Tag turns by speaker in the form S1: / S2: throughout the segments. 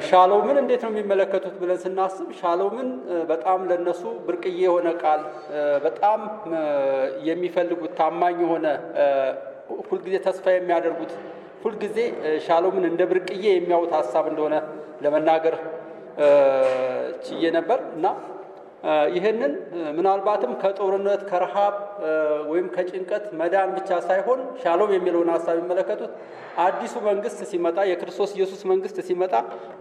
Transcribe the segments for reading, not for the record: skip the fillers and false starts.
S1: ሻሎምን እንዴት ነው የሚመለከቱት ብለን ስናስብ ሻሎምን በጣም ለነሱ ብርቅዬ የሆነ ቃል፣ በጣም የሚፈልጉት፣ ታማኝ የሆነ፣ ሁልጊዜ ተስፋ የሚያደርጉት፣ ሁልጊዜ ሻሎምን እንደ ብርቅዬ የሚያዩት ሀሳብ እንደሆነ ለመናገር ችዬ ነበር። እና ይህንን ምናልባትም ከጦርነት፣ ከረሃብ ወይም ከጭንቀት መዳን ብቻ ሳይሆን ሻሎም የሚለውን ሀሳብ የሚመለከቱት አዲሱ መንግስት ሲመጣ፣ የክርስቶስ ኢየሱስ መንግስት ሲመጣ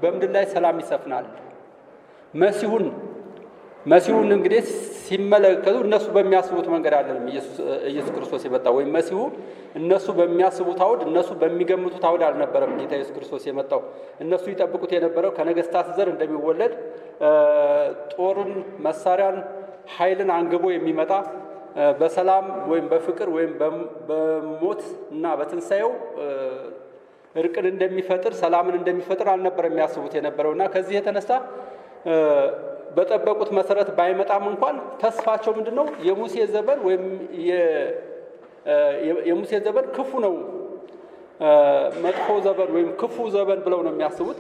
S1: በምድር ላይ ሰላም ይሰፍናል። መሲሁን እንግዲህ ሲመለከቱ እነሱ በሚያስቡት መንገድ አይደለም ኢየሱስ ክርስቶስ የመጣው፣ ወይም መሲሁ እነሱ በሚያስቡት አውድ፣ እነሱ በሚገምቱት አውድ አልነበረም ጌታ ኢየሱስ ክርስቶስ የመጣው። እነሱ ይጠብቁት የነበረው ከነገስታት ዘር እንደሚወለድ፣ ጦርን፣ መሳሪያን፣ ኃይልን አንግቦ የሚመጣ፣ በሰላም ወይም በፍቅር ወይም በሞት እና በትንሣኤው እርቅን እንደሚፈጥር፣ ሰላምን እንደሚፈጥር አልነበረም የሚያስቡት የነበረው። እና ከዚህ የተነሳ በጠበቁት መሰረት ባይመጣም እንኳን ተስፋቸው ምንድን ነው? የሙሴ ዘመን ወይም የሙሴ ዘመን ክፉ ነው፣ መጥፎ ዘመን ወይም ክፉ ዘመን ብለው ነው የሚያስቡት።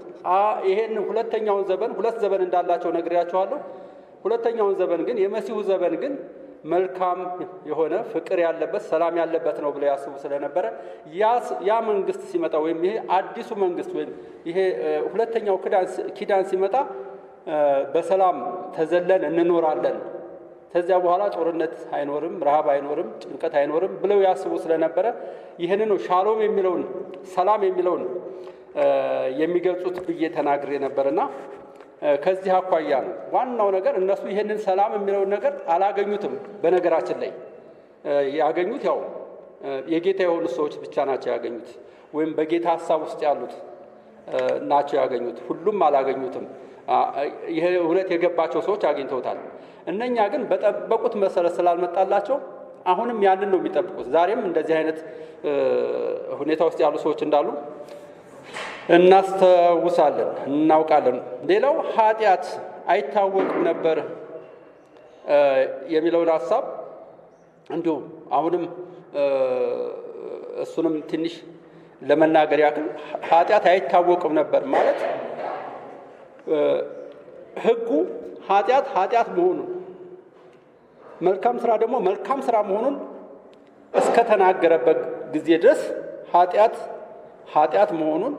S1: ይሄን ሁለተኛውን ዘመን፣ ሁለት ዘመን እንዳላቸው ነግሬያቸዋለሁ። ሁለተኛውን ዘመን ግን፣ የመሲሁ ዘመን ግን መልካም የሆነ፣ ፍቅር ያለበት፣ ሰላም ያለበት ነው ብለው ያስቡ ስለነበረ ያ መንግስት ሲመጣ ወይም ይሄ አዲሱ መንግስት ወይም ይሄ ሁለተኛው ኪዳን ሲመጣ በሰላም ተዘለን እንኖራለን፣ ከዚያ በኋላ ጦርነት አይኖርም፣ ረሃብ አይኖርም፣ ጭንቀት አይኖርም ብለው ያስቡ ስለነበረ ይህንን ነው ሻሎም የሚለውን፣ ሰላም የሚለውን የሚገልጹት ብዬ ተናግሬ ነበርና ከዚህ አኳያ ነው ዋናው ነገር። እነሱ ይህንን ሰላም የሚለውን ነገር አላገኙትም። በነገራችን ላይ ያገኙት ያው የጌታ የሆኑ ሰዎች ብቻ ናቸው ያገኙት፣ ወይም በጌታ ሀሳብ ውስጥ ያሉት ናቸው ያገኙት። ሁሉም አላገኙትም። ይሄ እውነት የገባቸው ሰዎች አግኝተውታል። እነኛ ግን በጠበቁት መሰረት ስላልመጣላቸው አሁንም ያንን ነው የሚጠብቁት። ዛሬም እንደዚህ አይነት ሁኔታ ውስጥ ያሉ ሰዎች እንዳሉ እናስታውሳለን፣ እናውቃለን። ሌላው ኃጢአት አይታወቅም ነበር የሚለውን ሀሳብ እንዲሁ አሁንም እሱንም ትንሽ ለመናገር ያክል፣ ኃጢአት አይታወቅም ነበር ማለት ሕጉ ኃጢአት ኃጢአት መሆኑን፣ መልካም ስራ ደግሞ መልካም ስራ መሆኑን እስከተናገረበት ጊዜ ድረስ ኃጢአት ኃጢአት መሆኑን፣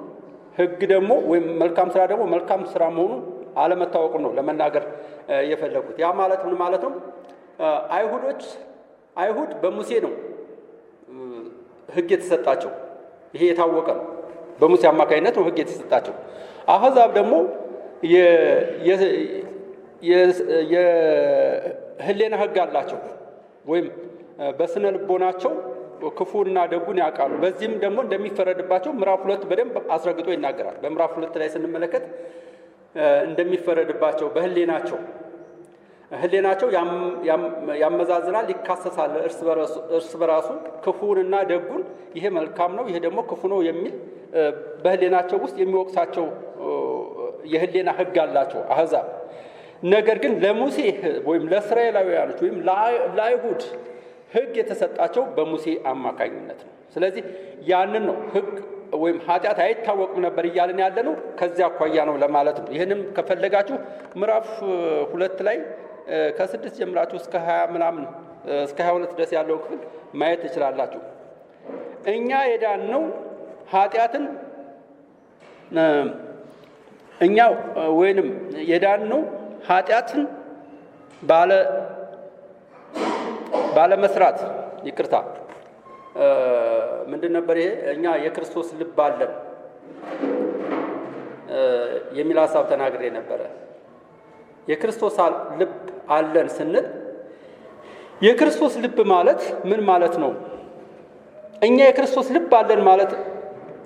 S1: ሕግ ደግሞ ወይም መልካም ስራ ደግሞ መልካም ስራ መሆኑን አለመታወቁን ነው ለመናገር የፈለጉት። ያ ማለት ምን ማለት ነው? አይሁዶች፣ አይሁድ በሙሴ ነው ሕግ የተሰጣቸው። ይሄ የታወቀ ነው። በሙሴ አማካኝነት ነው ሕግ የተሰጣቸው። አህዛብ ደግሞ የህሌና ሕግ አላቸው ወይም በስነ ልቦናቸው ክፉና ደጉን ያውቃሉ። በዚህም ደግሞ እንደሚፈረድባቸው ምዕራፍ 2 በደንብ አስረግጦ ይናገራል። በምዕራፍ 2 ላይ ስንመለከት እንደሚፈረድባቸው በህሌናቸው፣ ህሌናቸው ያመዛዝናል፣ ይካሰሳል እርስ በራሱ፣ ክፉንና ደጉን፣ ይሄ መልካም ነው፣ ይሄ ደግሞ ክፉ ነው የሚል በህሌናቸው ውስጥ የሚወቅሳቸው የህሌና ህግ አላቸው አህዛብ። ነገር ግን ለሙሴ ወይም ለእስራኤላውያኖች ወይም ለአይሁድ ህግ የተሰጣቸው በሙሴ አማካኝነት ነው። ስለዚህ ያንን ነው ህግ ወይም ኃጢአት አይታወቅም ነበር እያልን ያለ ነው። ከዚያ አኳያ ነው ለማለት ነው። ይህንም ከፈለጋችሁ ምዕራፍ 2 ላይ ከ6 ጀምራችሁ እስከ 20 ምናምን፣ እስከ 22 ድረስ ያለውን ክፍል ማየት ትችላላችሁ። እኛ የዳንነው ኃጢአትን እኛ ወይንም የዳንነው ኃጢአትን ባለመስራት፣ ይቅርታ፣ ምንድን ነበር ይሄ? እኛ የክርስቶስ ልብ አለን የሚል ሀሳብ ተናግሬ ነበረ። የክርስቶስ ልብ አለን ስንል የክርስቶስ ልብ ማለት ምን ማለት ነው? እኛ የክርስቶስ ልብ አለን ማለት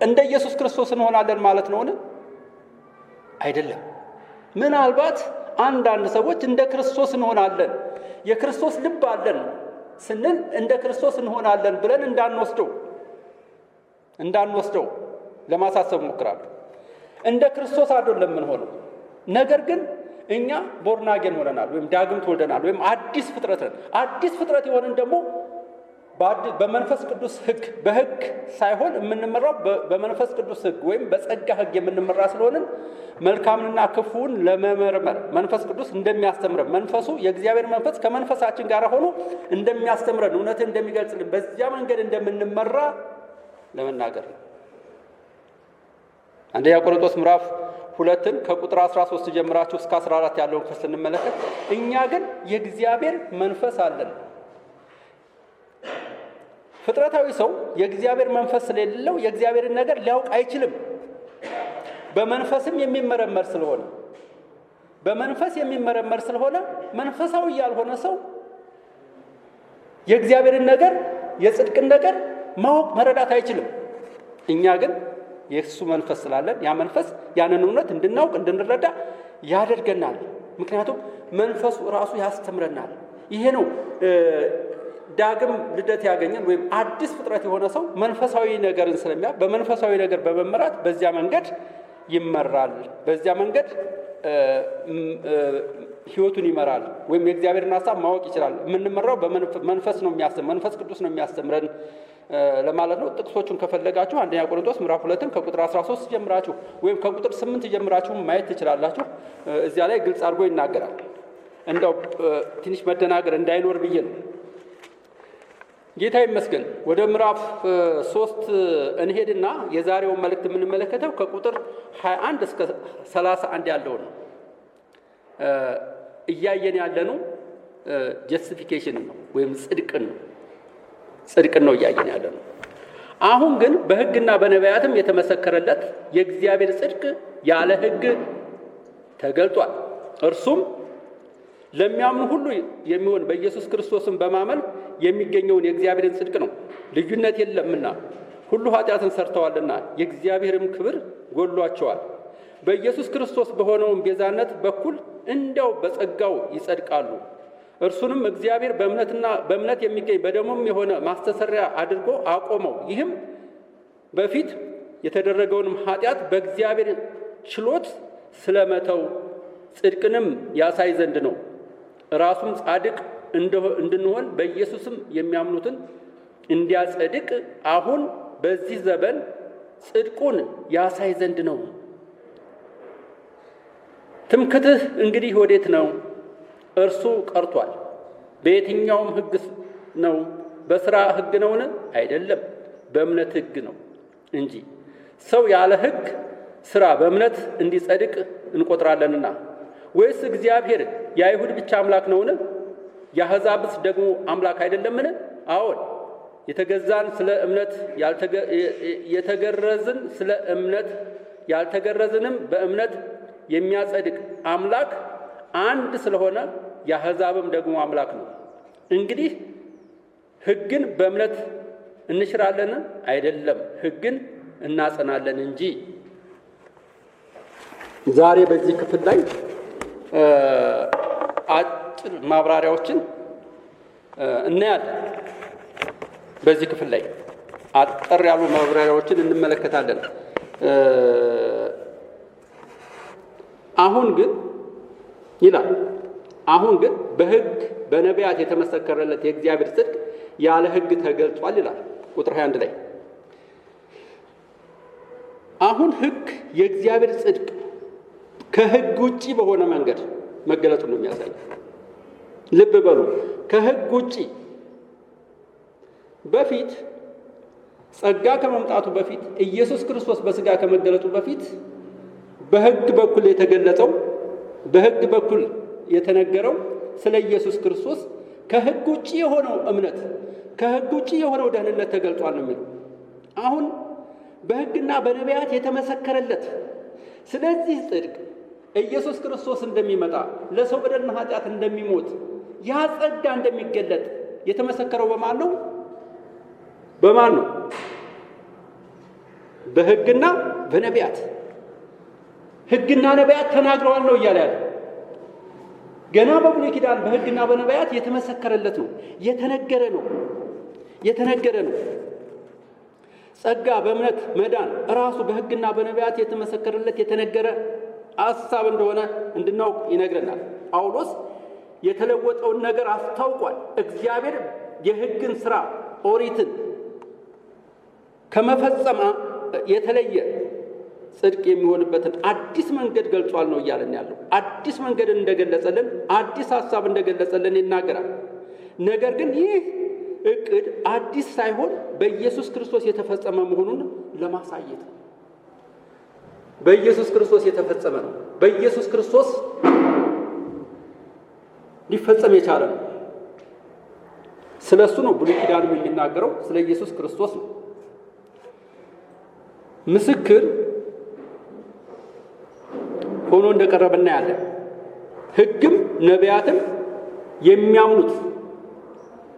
S1: እንደ ኢየሱስ ክርስቶስ እንሆናለን ማለት ነውን? አይደለም። ምናልባት አንዳንድ ሰዎች እንደ ክርስቶስ እንሆናለን፣ የክርስቶስ ልብ አለን ስንል እንደ ክርስቶስ እንሆናለን ብለን እንዳንወስደው ለማሳሰብ ሞክራለሁ። እንደ ክርስቶስ አይደለም የምንሆነው። ነገር ግን እኛ born again ሆነናል ወይም ዳግም ተወልደናል ወይም አዲስ ፍጥረት ነን። አዲስ ፍጥረት የሆንን ደግሞ በመንፈስ ቅዱስ ሕግ፣ በሕግ ሳይሆን የምንመራው በመንፈስ ቅዱስ ሕግ ወይም በጸጋ ሕግ የምንመራ ስለሆንን መልካምንና ክፉውን ለመመርመር መንፈስ ቅዱስ እንደሚያስተምረን፣ መንፈሱ የእግዚአብሔር መንፈስ ከመንፈሳችን ጋር ሆኖ እንደሚያስተምረን፣ እውነትን እንደሚገልጽልን፣ በዚያ መንገድ እንደምንመራ ለመናገር ነው። አንደኛ ቆሮንቶስ ምዕራፍ 2ን ከቁጥር 13 ጀምራችሁ እስከ 14 ያለውን ክፍል ስንመለከት እኛ ግን የእግዚአብሔር መንፈስ አለን። ፍጥረታዊ ሰው የእግዚአብሔር መንፈስ ስለሌለው የእግዚአብሔርን ነገር ሊያውቅ አይችልም። በመንፈስም የሚመረመር ስለሆነ፣ በመንፈስ የሚመረመር ስለሆነ መንፈሳዊ ያልሆነ ሰው የእግዚአብሔርን ነገር፣ የጽድቅን ነገር ማወቅ መረዳት አይችልም። እኛ ግን የእሱ መንፈስ ስላለን ያ መንፈስ ያንን እውነት እንድናውቅ እንድንረዳ ያደርገናል። ምክንያቱም መንፈሱ ራሱ ያስተምረናል። ይሄ ነው ዳግም ልደት ያገኘን ወይም አዲስ ፍጥረት የሆነ ሰው መንፈሳዊ ነገርን ስለሚያ በመንፈሳዊ ነገር በመመራት በዚያ መንገድ ይመራል። በዚያ መንገድ ሕይወቱን ይመራል ወይም የእግዚአብሔርን ሀሳብ ማወቅ ይችላል። የምንመራው በመንፈስ ነው፣ የሚያስተምረን መንፈስ ቅዱስ ነው የሚያስተምረን ለማለት ነው። ጥቅሶቹን ከፈለጋችሁ አንደኛ ቆሮንቶስ ምዕራፍ 2ን ከቁጥር 13 ጀምራችሁ ወይም ከቁጥር 8 ጀምራችሁ ማየት ትችላላችሁ። እዚያ ላይ ግልጽ አድርጎ ይናገራል። እንደው ትንሽ መደናገር እንዳይኖር ብዬ ነው። ጌታ ይመስገን። ወደ ምዕራፍ 3 እንሄድና የዛሬውን መልእክት የምንመለከተው ከቁጥር 21 እስከ 31 ያለውን ነው። እያየን ያለነው justification ነው ወይም ጽድቅን ነው። ጽድቅን ነው እያየን ያለነው። አሁን ግን በሕግና በነቢያትም የተመሰከረለት የእግዚአብሔር ጽድቅ ያለ ሕግ ተገልጧል። እርሱም ለሚያምኑ ሁሉ የሚሆን በኢየሱስ ክርስቶስም በማመን የሚገኘውን የእግዚአብሔርን ጽድቅ ነው። ልዩነት የለምና ሁሉ ኃጢአትን ሰርተዋልና የእግዚአብሔርም ክብር ጎድሏቸዋል። በኢየሱስ ክርስቶስ በሆነውም ቤዛነት በኩል እንዲያው በጸጋው ይጸድቃሉ። እርሱንም እግዚአብሔር በእምነትና በእምነት የሚገኝ በደሙም የሆነ ማስተሰሪያ አድርጎ አቆመው። ይህም በፊት የተደረገውንም ኃጢአት በእግዚአብሔር ችሎት ስለመተው ጽድቅንም ያሳይ ዘንድ ነው። ራሱም ጻድቅ እንድንሆን በኢየሱስም የሚያምኑትን እንዲያጸድቅ አሁን በዚህ ዘመን ጽድቁን ያሳይ ዘንድ ነው። ትምክትህ እንግዲህ ወዴት ነው? እርሱ ቀርቷል። በየትኛውም ሕግ ነው? በሥራ ሕግ ነውን? አይደለም፣ በእምነት ሕግ ነው እንጂ። ሰው ያለ ሕግ ሥራ በእምነት እንዲጸድቅ እንቆጥራለንና። ወይስ እግዚአብሔር የአይሁድ ብቻ አምላክ ነውን? የአሕዛብስ ደግሞ አምላክ አይደለምን? አዎን፣ የተገዛን ስለ እምነት፣ የተገረዝን ስለ እምነት፣ ያልተገረዝንም በእምነት የሚያጸድቅ አምላክ አንድ ስለሆነ የአሕዛብም ደግሞ አምላክ ነው። እንግዲህ ሕግን በእምነት እንሽራለን? አይደለም፣ ሕግን እናጸናለን እንጂ። ዛሬ በዚህ ክፍል ላይ አጭር ማብራሪያዎችን እናያለን። በዚህ ክፍል ላይ አጠር ያሉ ማብራሪያዎችን እንመለከታለን። አሁን ግን ይላል፣ አሁን ግን በሕግ በነቢያት የተመሰከረለት የእግዚአብሔር ጽድቅ ያለ ሕግ ተገልጿል ይላል ቁጥር 21 ላይ። አሁን ሕግ የእግዚአብሔር ጽድቅ ከሕግ ውጪ በሆነ መንገድ መገለጡን ነው የሚያሳየው። ልብ በሉ፣ ከሕግ ውጪ። በፊት ጸጋ ከመምጣቱ በፊት፣ ኢየሱስ ክርስቶስ በሥጋ ከመገለጡ በፊት በሕግ በኩል የተገለጸው፣ በሕግ በኩል የተነገረው ስለ ኢየሱስ ክርስቶስ ከሕግ ውጪ የሆነው እምነት፣ ከሕግ ውጪ የሆነው ደህንነት ተገልጿል ነው የሚለው። አሁን በሕግና በነቢያት የተመሰከረለት ስለዚህ ጽድቅ ኢየሱስ ክርስቶስ እንደሚመጣ፣ ለሰው በደልና ኃጢአት እንደሚሞት፣ ያ ጸጋ እንደሚገለጥ የተመሰከረው በማን ነው? በማን ነው? በሕግና በነቢያት። ሕግና ነቢያት ተናግረዋል ነው እያለ ያለ። ገና በብሉይ ኪዳን በሕግና በነቢያት የተመሰከረለት ነው፣ የተነገረ ነው፣ የተነገረ ነው። ጸጋ በእምነት መዳን ራሱ በሕግና በነቢያት የተመሰከረለት የተነገረ ሐሳብ እንደሆነ እንድናውቅ ይነግረናል። ጳውሎስ የተለወጠውን ነገር አስታውቋል። እግዚአብሔር የሕግን ሥራ ኦሪትን ከመፈጸም የተለየ ጽድቅ የሚሆንበትን አዲስ መንገድ ገልጿል ነው እያለን ያለው። አዲስ መንገድን እንደገለጸልን፣ አዲስ ሐሳብ እንደገለጸልን ይናገራል። ነገር ግን ይህ እቅድ አዲስ ሳይሆን በኢየሱስ ክርስቶስ የተፈጸመ መሆኑን ለማሳየት ነው። በኢየሱስ ክርስቶስ የተፈጸመ ነው። በኢየሱስ ክርስቶስ ሊፈጸም የቻለ ነው። ስለ እሱ ነው ብሉይ ኪዳንም የሚናገረው፣ ስለ ኢየሱስ ክርስቶስ ነው። ምስክር ሆኖ እንደቀረበ እናያለን። ሕግም ነቢያትም የሚያምኑት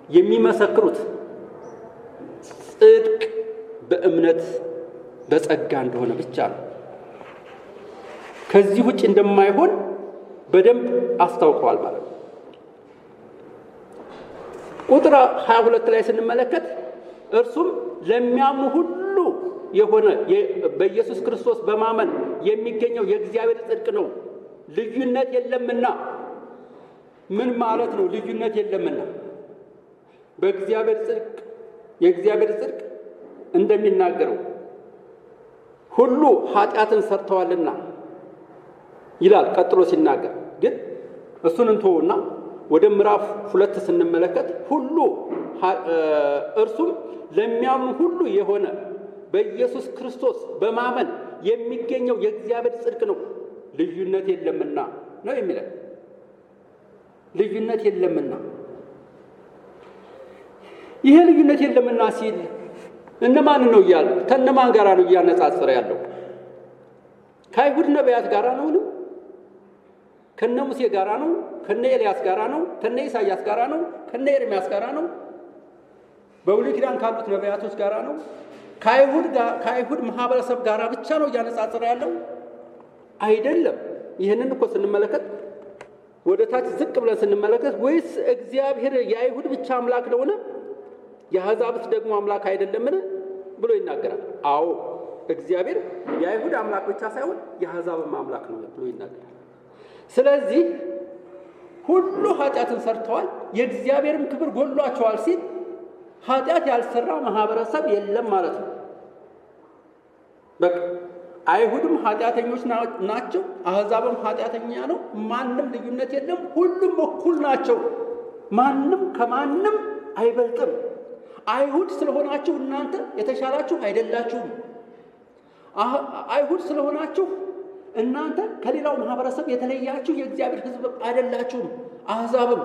S1: የሚመሰክሩት ጽድቅ በእምነት በጸጋ እንደሆነ ብቻ ነው። ከዚህ ውጭ እንደማይሆን በደንብ አስታውቀዋል ማለት ነው። ቁጥር 22 ላይ ስንመለከት እርሱም ለሚያምኑ ሁሉ የሆነ በኢየሱስ ክርስቶስ በማመን የሚገኘው የእግዚአብሔር ጽድቅ ነው፣ ልዩነት የለምና። ምን ማለት ነው? ልዩነት የለምና በእግዚአብሔር ጽድቅ የእግዚአብሔር ጽድቅ እንደሚናገረው ሁሉ ኃጢአትን ሰርተዋልና ይላል። ቀጥሎ ሲናገር ግን እሱን እንተውና ወደ ምዕራፍ 2 ስንመለከት ሁሉ እርሱም ለሚያምኑ ሁሉ የሆነ በኢየሱስ ክርስቶስ በማመን የሚገኘው የእግዚአብሔር ጽድቅ ነው፣ ልዩነት የለምና ነው የሚለው። ልዩነት የለምና። ይሄ ልዩነት የለምና ሲል እነማን ነው እያለ ከነማን ጋራ ነው እያነጻጸረ ያለው? ከአይሁድ ነቢያት ጋራ ነው? ከነ ሙሴ ጋራ ነው? ከነ ኤልያስ ጋራ ነው? ከነ ኢሳያስ ጋራ ነው? ከነ ኤርሚያስ ጋራ ነው? በብሉይ ኪዳን ካሉት ነቢያቶች ጋራ ነው? ከአይሁድ ማህበረሰብ ጋራ ብቻ ነው እያነጻጸረ ያለው? አይደለም። ይህንን እኮ ስንመለከት ወደ ታች ዝቅ ብለን ስንመለከት ወይስ እግዚአብሔር የአይሁድ ብቻ አምላክ ነውን? የአሕዛብስ ደግሞ አምላክ አይደለምን ብሎ ይናገራል። አዎ እግዚአብሔር የአይሁድ አምላክ ብቻ ሳይሆን የአሕዛብም አምላክ ነው ብሎ ይናገራል። ስለዚህ ሁሉ ኃጢአትን ሰርተዋል የእግዚአብሔርም ክብር ጎድሏቸዋል ሲል ኃጢአት ያልሰራ ማህበረሰብ የለም ማለት ነው። በቃ አይሁድም ኃጢአተኞች ናቸው፣ አሕዛብም ኃጢአተኛ ነው። ማንም ልዩነት የለም፣ ሁሉም እኩል ናቸው። ማንም ከማንም አይበልጥም። አይሁድ ስለሆናችሁ እናንተ የተሻላችሁ አይደላችሁም። አይሁድ ስለሆናችሁ እናንተ ከሌላው ማህበረሰብ የተለያችሁ የእግዚአብሔር ሕዝብ አይደላችሁም። አሕዛብም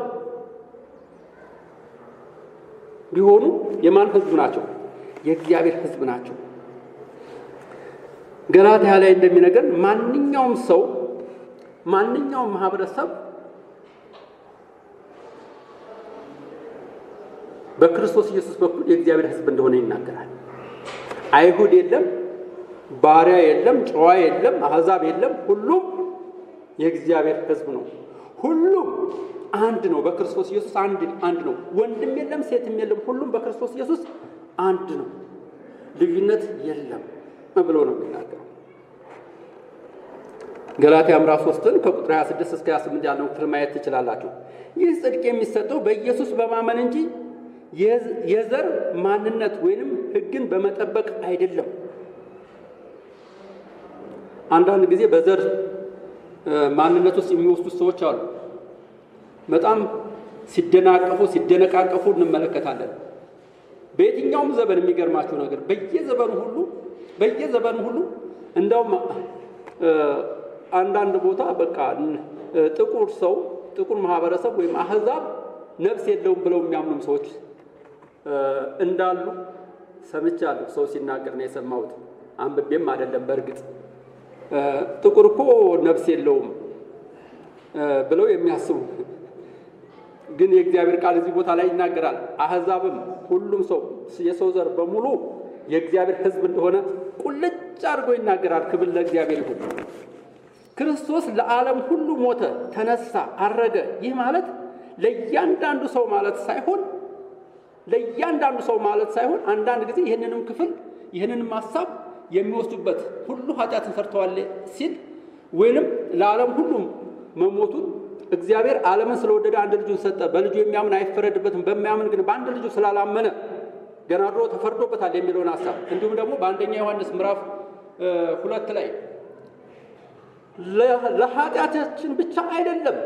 S1: ቢሆኑ የማን ሕዝብ ናቸው? የእግዚአብሔር ሕዝብ ናቸው። ገላትያ ላይ እንደሚነግረን ማንኛውም ሰው ማንኛውም ማህበረሰብ በክርስቶስ ኢየሱስ በኩል የእግዚአብሔር ሕዝብ እንደሆነ ይናገራል። አይሁድ የለም፣ ባሪያ የለም፣ ጨዋ የለም፣ አሕዛብ የለም፣ ሁሉም የእግዚአብሔር ሕዝብ ነው። ሁሉም አንድ ነው። በክርስቶስ ኢየሱስ አንድ ነው። ወንድም የለም፣ ሴትም የለም፣ ሁሉም በክርስቶስ ኢየሱስ አንድ ነው። ልዩነት የለም ብሎ ነው የሚናገረው። ገላትያ ምዕራፍ 3 ከቁጥር 26 እስከ 28 ያለውን ክፍል ማየት ትችላላችሁ። ይህ ጽድቅ የሚሰጠው በኢየሱስ በማመን እንጂ የዘር ማንነት ወይንም ሕግን በመጠበቅ አይደለም። አንዳንድ ጊዜ በዘር ማንነት ውስጥ የሚወስዱ ሰዎች አሉ። በጣም ሲደናቀፉ ሲደነቃቀፉ እንመለከታለን። በየትኛውም ዘመን የሚገርማችሁ ነገር በየዘመኑ ሁሉ እንደውም አንዳንድ ቦታ በቃ ጥቁር ሰው ጥቁር ማህበረሰብ ወይም አህዛብ ነፍስ የለውም ብለው የሚያምኑም ሰዎች እንዳሉ ሰምቻለሁ። ሰው ሲናገር ነው የሰማሁት፣ አንብቤም አይደለም። በእርግጥ ጥቁር እኮ ነፍስ የለውም ብለው የሚያስቡ ግን የእግዚአብሔር ቃል እዚህ ቦታ ላይ ይናገራል። አህዛብም ሁሉም ሰው የሰው ዘር በሙሉ የእግዚአብሔር ሕዝብ እንደሆነ ቁልጭ አድርጎ ይናገራል። ክብር ለእግዚአብሔር ይሁን። ክርስቶስ ለዓለም ሁሉ ሞተ፣ ተነሳ፣ አረገ። ይህ ማለት ለእያንዳንዱ ሰው ማለት ሳይሆን አንዳንድ ጊዜ ይህንንም ክፍል ይህንንም ሐሳብ የሚወስዱበት ሁሉ ኃጢአትን ሰርተዋል ሲል ወይንም ለዓለም ሁሉ መሞቱን እግዚአብሔር ዓለምን ስለወደደ አንድ ልጁን ሰጠ፣ በልጁ የሚያምን አይፈረድበትም፣ በማያምን ግን በአንድ ልጁ ስላላመነ ገና ድሮ ተፈርዶበታል የሚለውን ሐሳብ እንዲሁም ደግሞ በአንደኛ ዮሐንስ ምዕራፍ 2 ላይ ለኃጢአታችን ብቻ አይደለም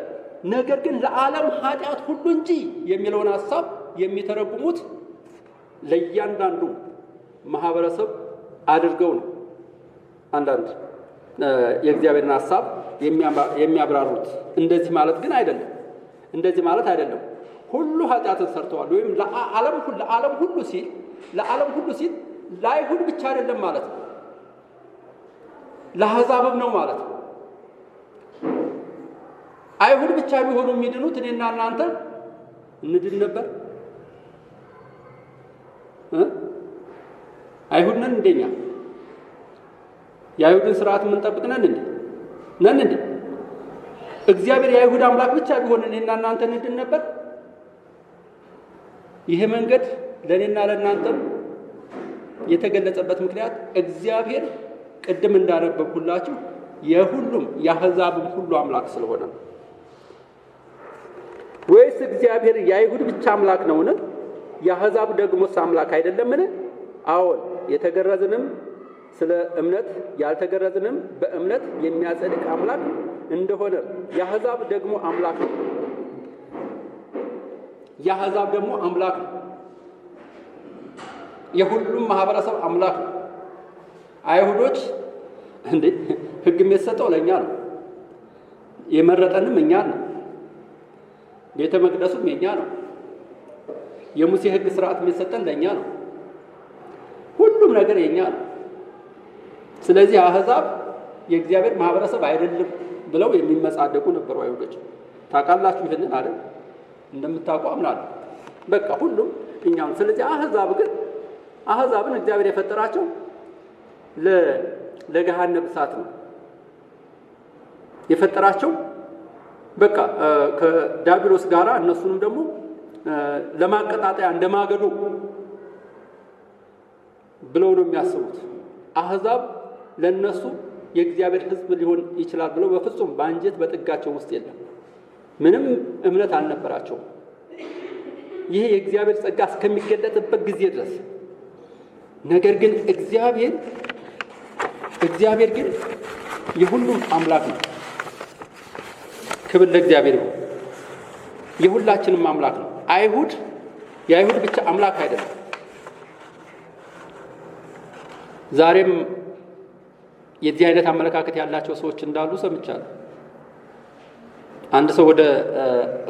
S1: ነገር ግን ለዓለም ኃጢአት ሁሉ እንጂ የሚለውን ሐሳብ የሚተረጉሙት ለእያንዳንዱ ማህበረሰብ አድርገው ነው አንዳንድ የእግዚአብሔርን ሐሳብ የሚያብራሩት። እንደዚህ ማለት ግን አይደለም። እንደዚህ ማለት አይደለም። ሁሉ ኃጢአትን ሰርተዋል ወይም ለዓለም ሁሉ ሲል ለዓለም ሁሉ ሲል ለአይሁድ ብቻ አይደለም ማለት ነው፣ ለአሕዛብም ነው ማለት ነው። አይሁድ ብቻ ቢሆኑ የሚድኑት እኔና እናንተ እንድን ነበር? አይሁድ ነን እንደኛ? የአይሁድን ስርዓት የምንጠብቅ ነን እንዴ? ነን እንዴ? እግዚአብሔር የአይሁድ አምላክ ብቻ ቢሆን እኔና እናንተ እንድን ነበር? ይሄ መንገድ ለኔና ለእናንተም የተገለጸበት ምክንያት እግዚአብሔር ቅድም እንዳነበብኩላችሁ የሁሉም የአሕዛብም ሁሉ አምላክ ስለሆነ ነው። ወይስ እግዚአብሔር የአይሁድ ብቻ አምላክ ነውን? የአሕዛብ ደግሞስ አምላክ አይደለምን? አዎን፣ የተገረዝንም ስለ እምነት ያልተገረዝንም በእምነት የሚያጸድቅ አምላክ እንደሆነ የአሕዛብ ደግሞ አምላክ ነው። የአሕዛብ ደግሞ አምላክ ነው። የሁሉም ማህበረሰብ አምላክ ነው። አይሁዶች እንዴ ሕግ የሚሰጠው ለኛ ነው፣ የመረጠንም እኛ ነው፣ ቤተ መቅደሱም የኛ ነው፣ የሙሴ ሕግ ስርዓት የሚሰጠን ለኛ ነው፣ ሁሉም ነገር የኛ ነው። ስለዚህ አሕዛብ የእግዚአብሔር ማህበረሰብ አይደለም ብለው የሚመጻደቁ ነበሩ አይሁዶች። ታውቃላችሁ ይሄንን አይደል? እንደምታውቁ አምናለሁ። በቃ ሁሉም እኛም። ስለዚህ አሕዛብ ግን አሕዛብን እግዚአብሔር የፈጠራቸው ለገሃነም እሳት ነው የፈጠራቸው። በቃ ከዲያብሎስ ጋራ እነሱንም ደግሞ ለማቀጣጠያ እንደማገዶ ብለው ነው የሚያስቡት። አሕዛብ ለነሱ የእግዚአብሔር ሕዝብ ሊሆን ይችላል ብለው በፍጹም በአንጀት በጥጋቸው ውስጥ የለም፣ ምንም እምነት አልነበራቸውም። ይሄ የእግዚአብሔር ጸጋ እስከሚገለጥበት ጊዜ ድረስ። ነገር ግን እግዚአብሔር ግን የሁሉም አምላክ ነው። ክብር ለእግዚአብሔር ይሁን። የሁላችንም አምላክ ነው። አይሁድ የአይሁድ ብቻ አምላክ አይደለም። ዛሬም የዚህ አይነት አመለካከት ያላቸው ሰዎች እንዳሉ ሰምቻለሁ። አንድ ሰው ወደ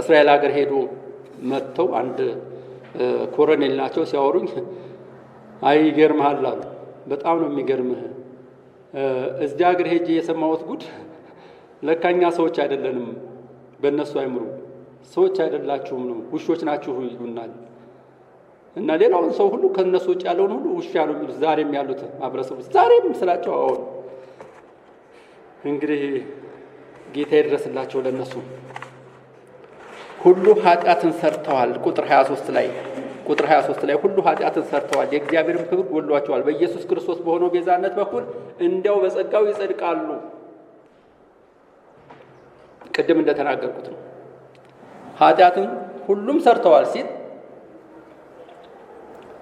S1: እስራኤል ሀገር ሄዶ መጥተው አንድ ኮሎኔል ናቸው ሲያወሩኝ፣ አይ ይገርምሃል አሉ። በጣም ነው የሚገርምህ፣ እዚያ ሀገር ሄጄ የሰማሁት ጉድ ለካኛ ሰዎች አይደለንም፣ በእነሱ አይምሩ ሰዎች አይደላችሁም ነው ውሾች ናችሁ ይሉናል። እና ሌላውን ሰው ሁሉ ከነሱ ውጭ ያለውን ሁሉ ውሻ ነው የሚሉት ዛሬም ያሉት ማህበረሰቦች ዛሬም ስላቸው። አሁን እንግዲህ ጌታ ይድረስላቸው ለነሱ። ሁሉ ኃጢአትን ሰርተዋል። ቁጥር 23 ላይ ሁሉ ኃጢአትን ሰርተዋል፣ የእግዚአብሔርም ክብር ጎድሏቸዋል፣ በኢየሱስ ክርስቶስ በሆነው ቤዛነት በኩል እንዲያው በጸጋው ይጸድቃሉ። ቅድም እንደተናገርኩት ነው። ኃጢአትን ሁሉም ሰርተዋል ሲል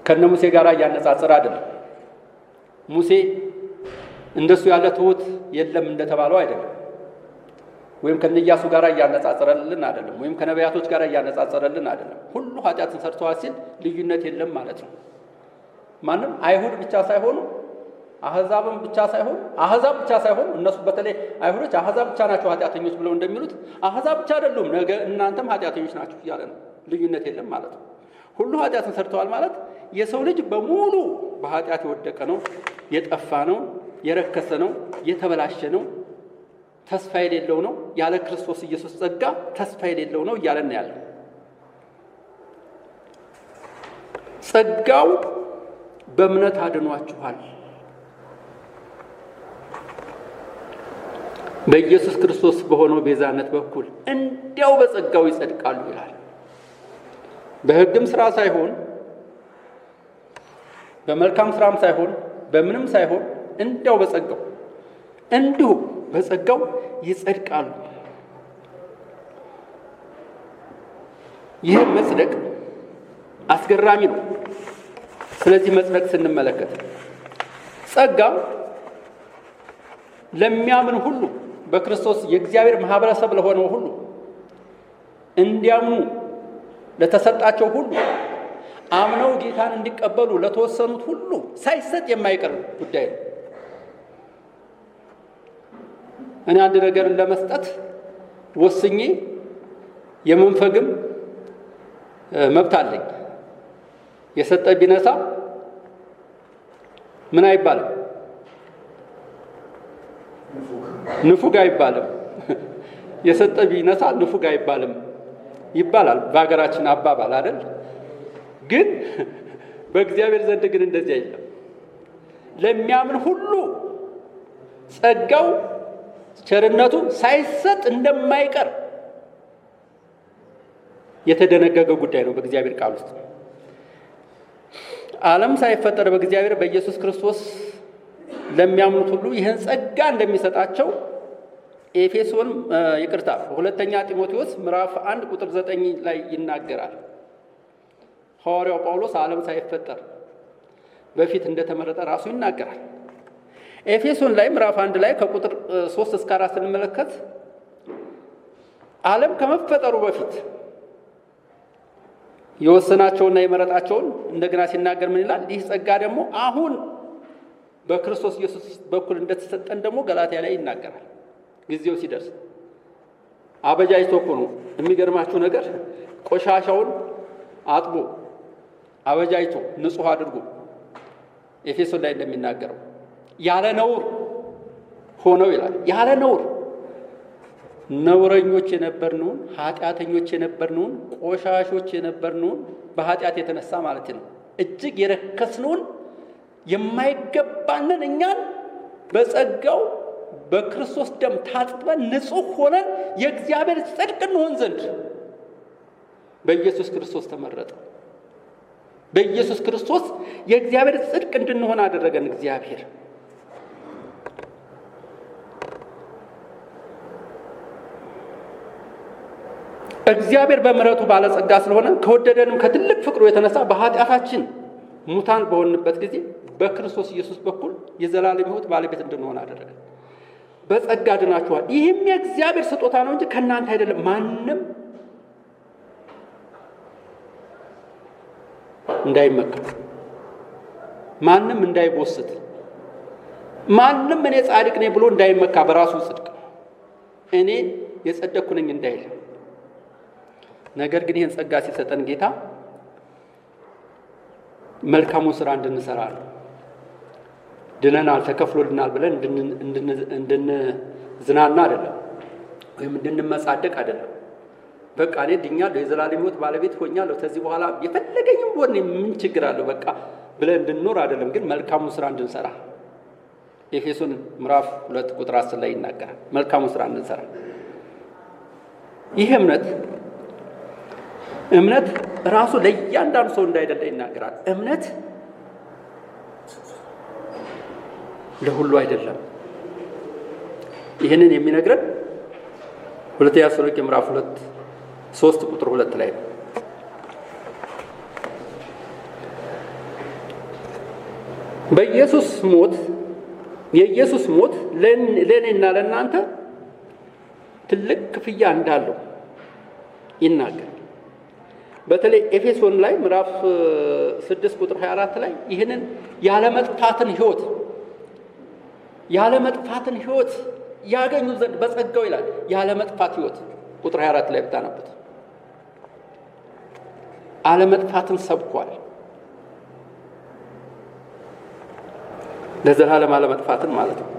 S1: ከነ ሙሴ ጋር እያነጻጸረ አይደለም። ሙሴ እንደሱ ያለ ትሁት የለም እንደተባለው አይደለም። ወይም ከነ ኢያሱ ጋር እያነጻጸረልን አይደለም። ወይም ከነቢያቶች ጋር እያነጻጸረልን አይደለም። ሁሉ ኃጢአትን ሰርተዋል ሲል ልዩነት የለም ማለት ነው። ማንም አይሁድ ብቻ ሳይሆኑ አሕዛብም ብቻ ሳይሆኑ አሕዛብ ብቻ ሳይሆኑ እነሱ በተለይ አይሁዶች አሕዛብ ብቻ ናቸው ኃጢአተኞች ብለው እንደሚሉት አሕዛብ ብቻ አይደሉም፣ ነገ እናንተም ኃጢአተኞች ናችሁ እያለ ነው። ልዩነት የለም ማለት ነው። ሁሉ ኃጢአትን ሰርተዋል ማለት የሰው ልጅ በሙሉ በኃጢአት የወደቀ ነው፣ የጠፋ ነው፣ የረከሰ ነው፣ የተበላሸ ነው፣ ተስፋ የሌለው ነው፣ ያለ ክርስቶስ ኢየሱስ ጸጋ ተስፋ የሌለው ነው እያለን ያለው። ጸጋው በእምነት አድኗችኋል በኢየሱስ ክርስቶስ በሆነው ቤዛነት በኩል እንዲያው በጸጋው ይጸድቃሉ ይላል። በሕግም ስራ ሳይሆን በመልካም ስራም ሳይሆን በምንም ሳይሆን እንዲያው በጸጋው እንዲሁ በጸጋው ይጸድቃሉ። ይህ መጽደቅ አስገራሚ ነው። ስለዚህ መጽደቅ ስንመለከት ጸጋ ለሚያምን ሁሉ በክርስቶስ የእግዚአብሔር ማህበረሰብ ለሆነው ሁሉ እንዲያምኑ ለተሰጣቸው ሁሉ አምነው ጌታን እንዲቀበሉ ለተወሰኑት ሁሉ ሳይሰጥ የማይቀር ጉዳይ ነው። እኔ አንድ ነገር ለመስጠት ወስኜ የመንፈግም መብት አለኝ። የሰጠ ቢነሳ ምን አይባልም? ንፉግ አይባልም። የሰጠ ቢነሳ ንፉግ አይባልም ይባላል በሀገራችን አባባል አይደል? ግን በእግዚአብሔር ዘንድ ግን እንደዚህ አይደለም። ለሚያምን ሁሉ ጸጋው ቸርነቱ ሳይሰጥ እንደማይቀር የተደነገገ ጉዳይ ነው በእግዚአብሔር ቃል ውስጥ። ዓለም ሳይፈጠር በእግዚአብሔር በኢየሱስ ክርስቶስ ለሚያምኑት ሁሉ ይህን ጸጋ እንደሚሰጣቸው ኤፌሶን ይቅርታ ሁለተኛ ጢሞቴዎስ ምዕራፍ 1 ቁጥር 9 ላይ ይናገራል። ሐዋርያው ጳውሎስ ዓለም ሳይፈጠር በፊት እንደተመረጠ ራሱ ይናገራል። ኤፌሶን ላይ ምዕራፍ 1 ላይ ከቁጥር 3 እስከ 4 ስንመለከት ዓለም ከመፈጠሩ በፊት የወሰናቸውና የመረጣቸውን እንደገና ሲናገር ምን ይላል? ይህ ጸጋ ደግሞ አሁን በክርስቶስ ኢየሱስ በኩል እንደተሰጠን ደግሞ ገላትያ ላይ ይናገራል። ጊዜው ሲደርስ አበጃጅቶ እኮ ነው። የሚገርማችሁ ነገር ቆሻሻውን አጥቦ አበጃጅቶ ንጹህ አድርጎ ኤፌሶን ላይ እንደሚናገረው ያለ ነውር ሆነው ይላል። ያለ ነውር ነውረኞች የነበርነውን፣ ኃጢአተኞች የነበርነውን፣ ቆሻሾች የነበርነውን በኃጢአት የተነሳ ማለት ነው እጅግ የረከስነውን የማይገባንን እኛን በጸጋው በክርስቶስ ደም ታጥበን ንጹህ ሆነን የእግዚአብሔር ጽድቅ እንሆን ዘንድ በኢየሱስ ክርስቶስ ተመረጠ። በኢየሱስ ክርስቶስ የእግዚአብሔር ጽድቅ እንድንሆን አደረገን እግዚአብሔር። እግዚአብሔር በምሕረቱ ባለጸጋ ስለሆነ ከወደደንም ከትልቅ ፍቅሩ የተነሳ በኃጢአታችን ሙታን በሆንበት ጊዜ በክርስቶስ ኢየሱስ በኩል የዘላለም ሕይወት ባለቤት እንድንሆን አደረገን። በጸጋ ድናችኋል፣ ይህም የእግዚአብሔር ስጦታ ነው እንጂ ከእናንተ አይደለም፣ ማንም እንዳይመካ፣ ማንም እንዳይቦስት፣ ማንም እኔ ጻድቅ ነኝ ብሎ እንዳይመካ በራሱ ጽድቅ እኔ የጸደቅኩ ነኝ እንዳይል። ነገር ግን ይህን ጸጋ ሲሰጠን ጌታ መልካሙን ስራ እንድንሰራ ነው። ድነናል፣ ተከፍሎልናል ብለን እንድንዝናና አይደለም፣ ወይም እንድንመጻደቅ አይደለም። በቃ እኔ ድኛለሁ፣ የዘላለም ሕይወት ባለቤት ሆኛለሁ፣ ከዚህ በኋላ የፈለገኝም ቢሆን ምን ችግር አለው በቃ ብለን እንድንኖር አይደለም፣ ግን መልካሙን ስራ እንድንሰራ ኤፌሶን ምዕራፍ 2 ቁጥር 10 ላይ ይናገራል። መልካሙን ስራ እንድንሰራ። ይህ እምነት ራሱ ለእያንዳንዱ ሰው እንዳይደለ ይናገራል። እምነት ለሁሉ አይደለም። ይህንን የሚነግረን ሁለተኛ ተሰሎንቄ ምዕራፍ 3 ቁጥር 2 ላይ ነው። በኢየሱስ ሞት የኢየሱስ ሞት ለኔና ለእናንተ ትልቅ ክፍያ እንዳለው ይናገራል። በተለይ ኤፌሶን ላይ ምዕራፍ 6 ቁጥር 24 ላይ ይህንን ያለመጥፋትን ሕይወት ያገኙ ዘንድ በጸጋው ይላል። ያለመጥፋት ሕይወት ቁጥር 24 ላይ ብታነቡት አለመጥፋትን ሰብኳል። ለዘላለም አለመጥፋትን ማለት ነው።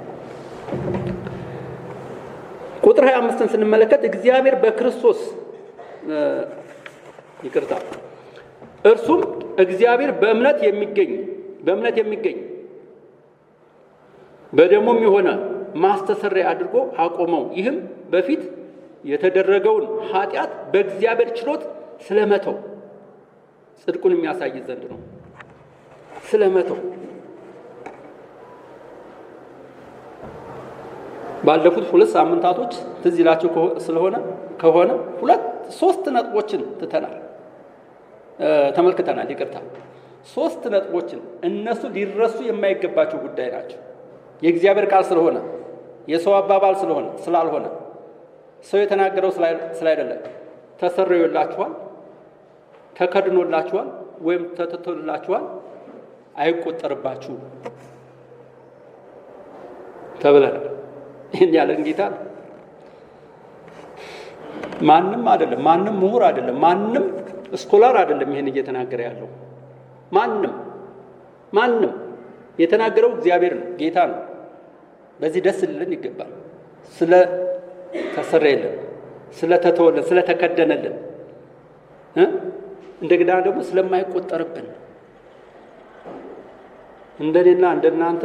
S1: ቁጥር 25ን ስንመለከት እግዚአብሔር በክርስቶስ ይቅርታ እርሱም እግዚአብሔር በእምነት የሚገኝ በደሙም የሆነ ማስተሰሪያ አድርጎ አቆመው። ይህም በፊት የተደረገውን ኃጢአት በእግዚአብሔር ችሎት ስለመተው ጽድቁን የሚያሳይ ዘንድ ነው። ስለመተው ባለፉት 2 ሳምንታቶች ትዝ ይላችሁ ስለሆነ ከሆነ 3 ነጥቦችን ትተናል ተመልክተናል። ይቅርታ ሶስት ነጥቦችን እነሱ ሊረሱ የማይገባቸው ጉዳይ ናቸው። የእግዚአብሔር ቃል ስለሆነ፣ የሰው አባባል ስለሆነ ስላልሆነ፣ ሰው የተናገረው ስላይደለ ተሰርዮላችኋል፣ ተከድኖላችኋል ወይም ተትቶላችኋል፣ አይቆጠርባችሁም ተብለናል። ይህን ያለን ጌታ ነው። ማንም አይደለም፣ ማንም ምሁር አይደለም፣ ማንም scholar አይደለም ይህን እየተናገረ ያለው። ማንም ማንም የተናገረው እግዚአብሔር ነው፣ ጌታ ነው። በዚህ ደስ ሊለን ይገባል። ስለ ተሰረየልን፣ ስለ ተተወልን፣ ስለ ተከደነልን፣ እንደገና ደግሞ ስለማይቆጠርብን እንደኔና እንደናንተ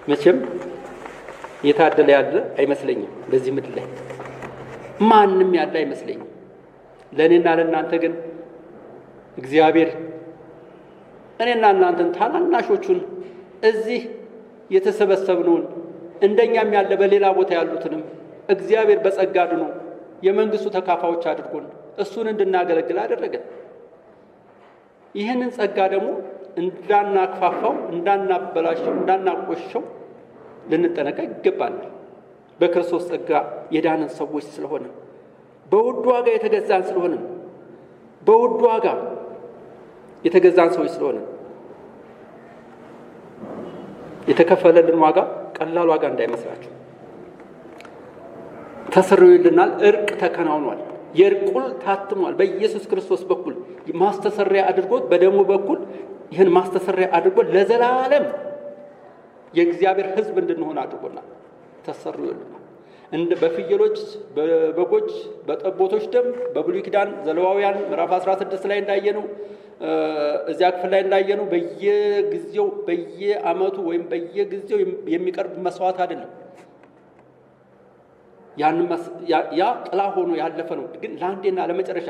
S1: መቼም የታደለ ያለ አይመስለኝም። በዚህ ምድር ላይ ማንም ያለ አይመስለኝም። ለእኔና ለእናንተ ግን እግዚአብሔር እኔና እናንተን ታናናሾቹን እዚህ የተሰበሰብነውን እንደኛም ያለ በሌላ ቦታ ያሉትንም እግዚአብሔር በጸጋ አድኖ የመንግስቱ ተካፋዮች አድርጎን እሱን እንድናገለግል አደረገን። ይህንን ጸጋ ደግሞ እንዳናክፋፋው፣ እንዳናበላሸው፣ እንዳናቆሸው ልንጠነቀቅ ይገባናል። በክርስቶስ ጸጋ የዳንን ሰዎች ስለሆነ፣ በውድ ዋጋ የተገዛን ስለሆነ፣ በውድ ዋጋ የተገዛን ሰዎች ስለሆነ የተከፈለልን ዋጋ ቀላል ዋጋ እንዳይመስላችሁ። ተሰርዮልናል። እርቅ ተከናውኗል። የእርቅ ውል ታትሟል። በኢየሱስ ክርስቶስ በኩል ማስተሰሪያ አድርጎት በደሙ በኩል ይህን ማስተሰሪያ አድርጎ ለዘላለም የእግዚአብሔር ሕዝብ እንድንሆን አድርጎናል። ተሰርዮልናል። እንደ በፍየሎች፣ በበጎች፣ በጠቦቶች ደም በብሉይ ኪዳን ዘሌዋውያን ምዕራፍ 16 ላይ እንዳየነው፣ እዚያ ክፍል ላይ እንዳየነው በየጊዜው በየዓመቱ ወይም በየጊዜው የሚቀርብ መስዋዕት አይደለም። ያ ጥላ ሆኖ ያለፈ ነው። ግን ለአንዴና ለመጨረሻ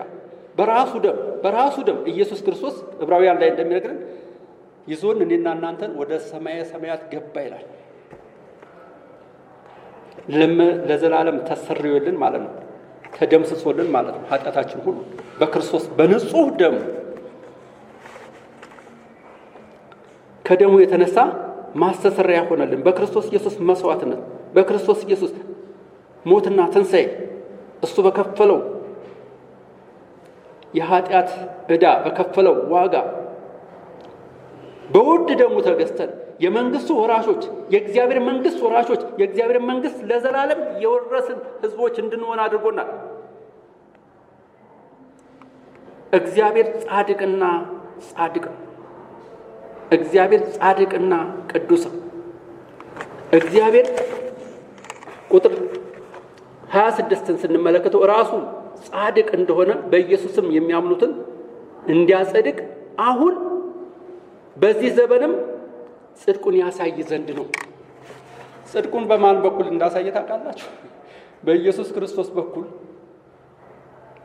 S1: በራሱ ደም በራሱ ደም ኢየሱስ ክርስቶስ ዕብራውያን ላይ እንደሚነግረን ይዞን እኔና እናንተን ወደ ሰማየ ሰማያት ገባ ይላል። ለዘላለም ተሰርዮልን ማለት ነው። ተደምስሶልን ማለት ነው። ኃጢአታችን ሁሉ በክርስቶስ በንጹህ ደም ከደሙ የተነሳ ማስተሰሪያ ሆነልን። በክርስቶስ ኢየሱስ መስዋዕትነት፣ በክርስቶስ ኢየሱስ ሞትና ትንሣኤ እሱ በከፈለው የኃጢአት ዕዳ በከፈለው ዋጋ በውድ ደሙ ተገዝተን የመንግስቱ ወራሾች፣ የእግዚአብሔር መንግስት ወራሾች፣ የእግዚአብሔር መንግስት ለዘላለም የወረስን ሕዝቦች እንድንሆን አድርጎናል። እግዚአብሔር ጻድቅና ጻድቅ ነው። እግዚአብሔር ጻድቅና ቅዱስ ነው። እግዚአብሔር ቁጥር 26ን ስንመለከተው ራሱ ጻድቅ እንደሆነ በኢየሱስም የሚያምኑትን እንዲያጸድቅ አሁን በዚህ ዘመንም ጽድቁን ያሳይ ዘንድ ነው። ጽድቁን በማን በኩል እንዳሳየ ታውቃላችሁ? በኢየሱስ ክርስቶስ በኩል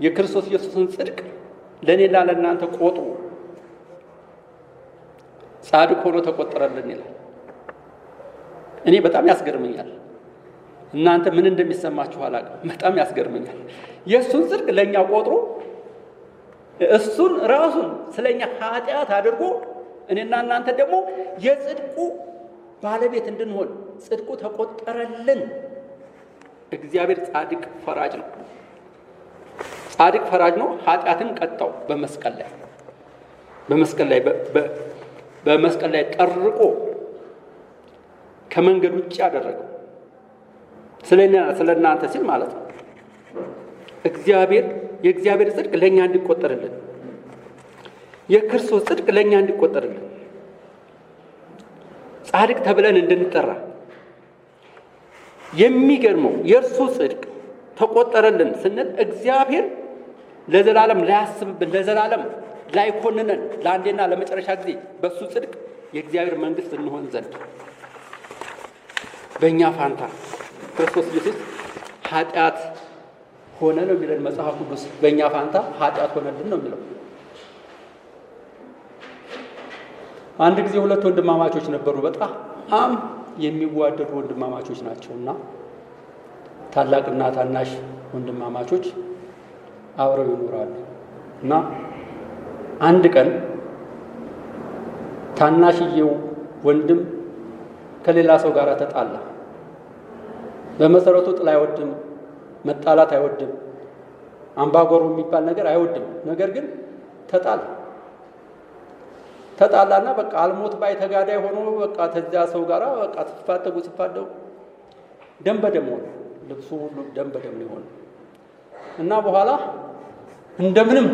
S1: የክርስቶስ ኢየሱስን ጽድቅ ለእኔና ለእናንተ ቆጥሮ ጻድቅ ሆኖ ተቆጠረልን ይላል። እኔ በጣም ያስገርመኛል። እናንተ ምን እንደሚሰማችሁ አላውቅም። በጣም ያስገርመኛል። የእሱን ጽድቅ ለእኛ ቆጥሮ እሱን ራሱን ስለኛ ኃጢአት አድርጎ እኔና እናንተ ደግሞ የጽድቁ ባለቤት እንድንሆን ጽድቁ ተቆጠረልን። እግዚአብሔር ጻድቅ ፈራጅ ነው። ጻድቅ ፈራጅ ነው። ኃጢአትን ቀጣው በመስቀል ላይ በመስቀል ላይ በመስቀል ላይ ጠርቆ ከመንገድ ውጭ ያደረገው ስለእናንተ ሲል ማለት ነው። እግዚአብሔር የእግዚአብሔር ጽድቅ ለእኛ እንዲቆጠርልን፣ የክርስቶስ ጽድቅ ለእኛ እንዲቆጠርልን፣ ጻድቅ ተብለን እንድንጠራ። የሚገርመው የእርሱ ጽድቅ ተቆጠረልን ስንል እግዚአብሔር ለዘላለም ላያስብብን፣ ለዘላለም ላይኮንነን፣ ለአንዴና ለመጨረሻ ጊዜ በእሱ ጽድቅ የእግዚአብሔር መንግስት እንሆን ዘንድ በእኛ ፋንታ ክርስቶስ ኢየሱስ ኃጢአት ሆነ ነው የሚለን መጽሐፍ ቅዱስ። በእኛ ፋንታ ኃጢአት ሆነልን ነው የሚለው። አንድ ጊዜ ሁለት ወንድማማቾች ነበሩ። በጣም የሚዋደዱ ወንድማማቾች ናቸውና ታላቅና ታናሽ ወንድማማቾች አብረው ይኖራሉ። እና አንድ ቀን ታናሽየው ወንድም ከሌላ ሰው ጋር ተጣላ። በመሰረቱ ጥል አይወድም፣ መጣላት አይወድም፣ አምባጓሮ የሚባል ነገር አይወድም። ነገር ግን ተጣላ። ተጣላና በቃ አልሞት ባይ ተጋዳይ ሆኖ በቃ ተዚያ ሰው ጋር በቃ ሲፋተጉ ሲፋደጉ ደም በደም ሆነ። ልብሱ ሁሉ ደም በደም ነው የሆነው። እና በኋላ እንደምንም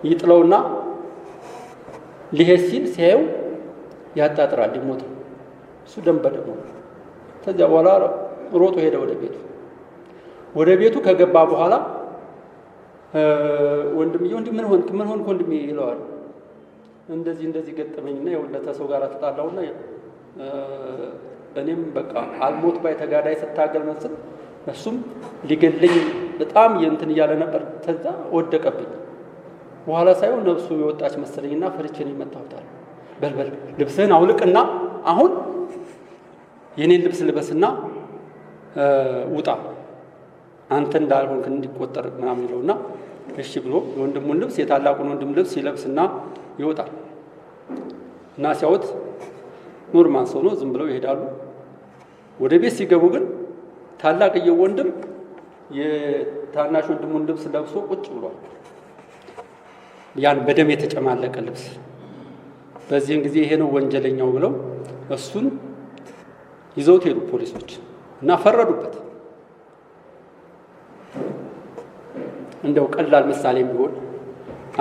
S1: ይጥለውና ሊሄድ ሲል ሲያየው ያጣጥራል፣ ሊሞት ነው። እሱ ደም በደም ሆነ። ከዚያ በኋላ ሮጦ ሄደ ወደ ቤቱ። ወደ ቤቱ ከገባ በኋላ ወንድምዬው እንዲህ ምን ሆንክ ምን ሆንክ ወንድሜ ይለዋል። እንደዚህ እንደዚህ ገጠመኝና የወለተ ሰው ጋር ተጣላውና እኔም በቃ አልሞት ባይ ተጋዳይ ስታገል መስል እሱም ሊገለኝ በጣም እንትን እያለ ነበር። ከዛ ወደቀብኝ። በኋላ ሳይሆን ነፍሱ የወጣች መሰለኝና ፈርቼ ነው የመታሁት አለ። በል በል ልብስህን አውልቅና አሁን የኔን ልብስ ልበስና ውጣ፣ አንተ እንዳልሆንክ እንዲቆጠር ምናምን ይለውና እሺ ብሎ የወንድሙን ልብስ የታላቁን ወንድም ልብስ ይለብስና ይወጣል። እና ሲያዩት normal ሰው ነው፣ ዝም ብለው ይሄዳሉ። ወደ ቤት ሲገቡ ግን ታላቅየው ወንድም የታናሽ ወንድሙን ልብስ ለብሶ ቁጭ ብሏል። ያን በደም የተጨማለቀ ልብስ። በዚህን ጊዜ ይሄ ነው ወንጀለኛው ብለው እሱን ይዘውት ሄዱ ፖሊሶች እና ፈረዱበት። እንደው ቀላል ምሳሌም ቢሆን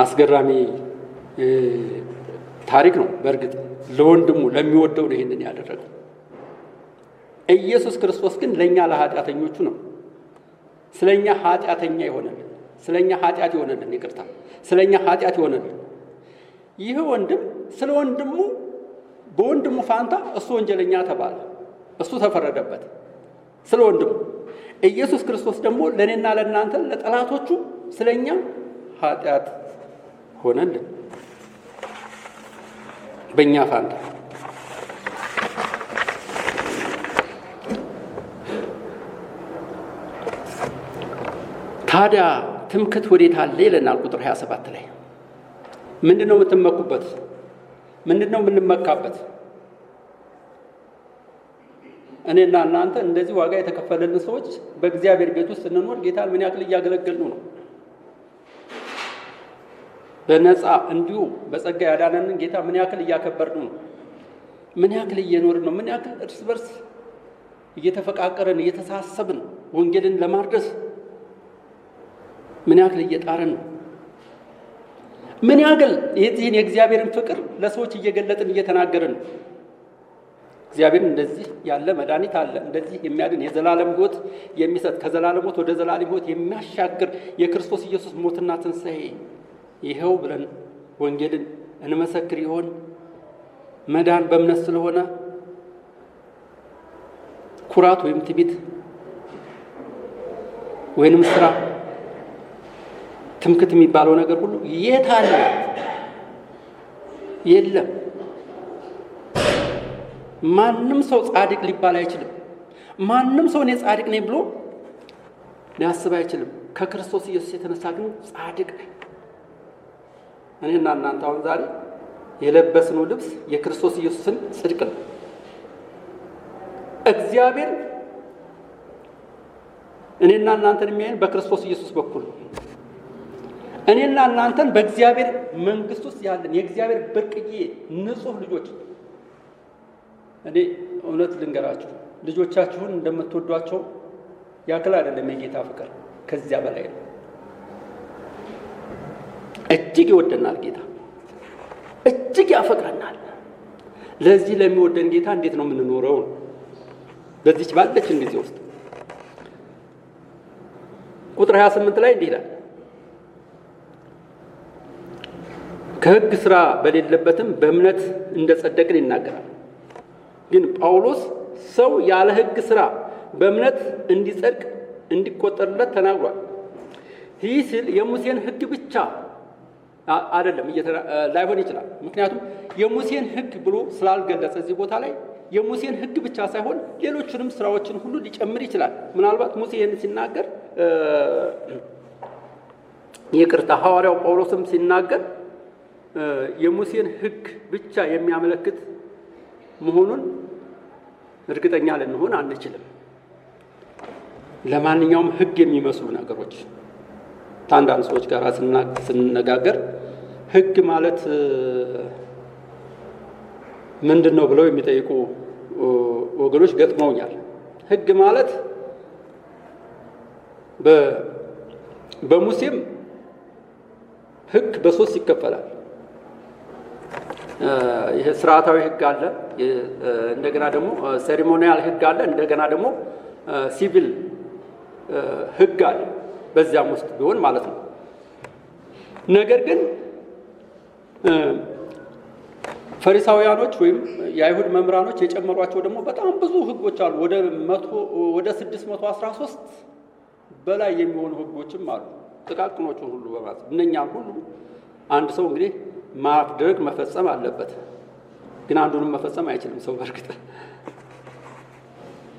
S1: አስገራሚ ታሪክ ነው። በእርግጥ ለወንድሙ ለሚወደው ነው ይሄንን ያደረገው። ኢየሱስ ክርስቶስ ግን ለኛ ለኃጢአተኞቹ ነው። ስለኛ ኃጢአተኛ የሆነልን፣ ስለኛ ኃጢአት የሆነልን፣ ይቅርታ፣ ስለኛ ኃጢአት የሆነልን ይህ ወንድም ስለ ወንድሙ በወንድሙ ፋንታ እሱ ወንጀለኛ ተባለ፣ እሱ ተፈረደበት ስለ ወንድሙ። ኢየሱስ ክርስቶስ ደግሞ ለእኔና ለእናንተ ለጠላቶቹ ስለኛ ኃጢአት ሆነልን በእኛ ፋንታ። ታዲያ ትምክህት ወዴት አለ ይለናል ቁጥር 27 ላይ። ምንድነው የምትመኩበት? ምንድነው የምንመካበት? እኔና እናንተ እንደዚህ ዋጋ የተከፈለልን ሰዎች በእግዚአብሔር ቤት ውስጥ ስንኖር ጌታን ምን ያክል እያገለገልነው ነው? በነፃ እንዲሁ በጸጋ ያዳነንን ጌታ ምን ያክል እያከበርነው ነው? ምን ያክል እየኖርን ነው? ምን ያክል እርስ በርስ እየተፈቃቀርን እየተሳሰብን ወንጌልን ለማድረስ ምን ያክል እየጣርን ነው? ምን ያክል የዚህን የእግዚአብሔርን ፍቅር ለሰዎች እየገለጥን እየተናገርን ነው? እግዚአብሔር እንደዚህ ያለ መድኃኒት አለ፣ እንደዚህ የሚያድን የዘላለም ሕይወት የሚሰጥ ከዘላለም ሞት ወደ ዘላለም ሕይወት የሚያሻግር የክርስቶስ ኢየሱስ ሞትና ትንሣኤ ይኸው ብለን ወንጌልን እንመሰክር ይሆን? መዳን በእምነት ስለሆነ ኩራት ወይም ትዕቢት ወይንም ስራ ትምክት የሚባለው ነገር ሁሉ የት አለ? የለም። ማንም ሰው ጻድቅ ሊባል አይችልም። ማንም ሰው እኔ ጻድቅ ነኝ ብሎ ሊያስብ አይችልም። ከክርስቶስ ኢየሱስ የተነሳ ግን ጻድቅ ነኝ። እኔና እናንተ አሁን ዛሬ የለበስነው ልብስ የክርስቶስ ኢየሱስን ጽድቅ ነው። እግዚአብሔር እኔና እናንተን የሚያየን በክርስቶስ ኢየሱስ በኩል ነው። እኔና እናንተን በእግዚአብሔር መንግስት ውስጥ ያለን የእግዚአብሔር ብርቅዬ ንጹህ ልጆች። እኔ እውነት ልንገራችሁ፣ ልጆቻችሁን እንደምትወዷቸው ያክል አይደለም የጌታ ፍቅር፣ ከዚያ በላይ ነው። እጅግ ይወደናል ጌታ፣ እጅግ ያፈቅረናል። ለዚህ ለሚወደን ጌታ እንዴት ነው የምንኖረው? በዚች ባለችን ጊዜ ውስጥ ቁጥር 28 ላይ እንዲህ ይላል፣ ከሕግ ስራ በሌለበትም በእምነት እንደጸደቅን ይናገራል። ግን ጳውሎስ ሰው ያለ ሕግ ስራ በእምነት እንዲጸድቅ እንዲቆጠርለት ተናግሯል። ይህ ሲል የሙሴን ሕግ ብቻ አይደለም ላይሆን ይችላል። ምክንያቱም የሙሴን ሕግ ብሎ ስላልገለጸ እዚህ ቦታ ላይ የሙሴን ሕግ ብቻ ሳይሆን ሌሎችንም ስራዎችን ሁሉ ሊጨምር ይችላል። ምናልባት ሙሴ ይህን ሲናገር፣ ይቅርታ ሐዋርያው ጳውሎስም ሲናገር የሙሴን ሕግ ብቻ የሚያመለክት መሆኑን እርግጠኛ ልንሆን አንችልም። ለማንኛውም ሕግ የሚመስሉ ነገሮች ከአንዳንድ ሰዎች ጋር ስንነጋገር ሕግ ማለት ምንድን ነው ብለው የሚጠይቁ ወገኖች ገጥመውኛል። ሕግ ማለት በሙሴም ሕግ በሶስት ይከፈላል። ይሄ ስርዓታዊ ሕግ አለ፣ እንደገና ደግሞ ceremonial ሕግ አለ፣ እንደገና ደግሞ ሲቪል ሕግ አለ። በዚያም ውስጥ ቢሆን ማለት ነው። ነገር ግን ፈሪሳውያኖች ወይም የአይሁድ መምህራኖች የጨመሯቸው ደግሞ በጣም ብዙ ሕጎች አሉ። ወደ 613 በላይ የሚሆኑ ሕጎችም አሉ። ጥቃቅኖቹን ሁሉ በማለት እነኛን ሁሉ አንድ ሰው እንግዲህ ማድረግ መፈጸም አለበት። ግን አንዱንም መፈጸም አይችልም ሰው በእርግጥ።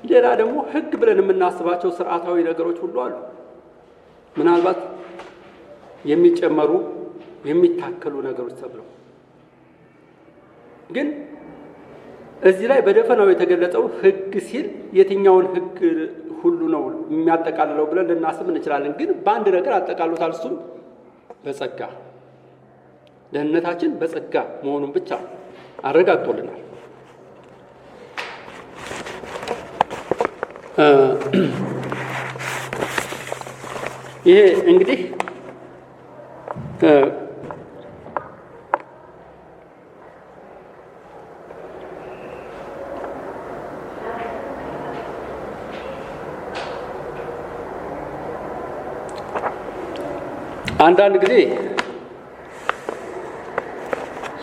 S1: ሌላ ደግሞ ሕግ ብለን የምናስባቸው ስርዓታዊ ነገሮች ሁሉ አሉ። ምናልባት የሚጨመሩ የሚታከሉ ነገሮች ተብለው ግን እዚህ ላይ በደፈናው የተገለጸው ሕግ ሲል የትኛውን ሕግ ሁሉ ነው የሚያጠቃልለው ብለን ልናስብ እንችላለን። ግን በአንድ ነገር አጠቃሎታል። እሱም በጸጋ ደህንነታችን በጸጋ መሆኑን ብቻ አረጋግጦልናል። ይሄ እንግዲህ አንዳንድ ጊዜ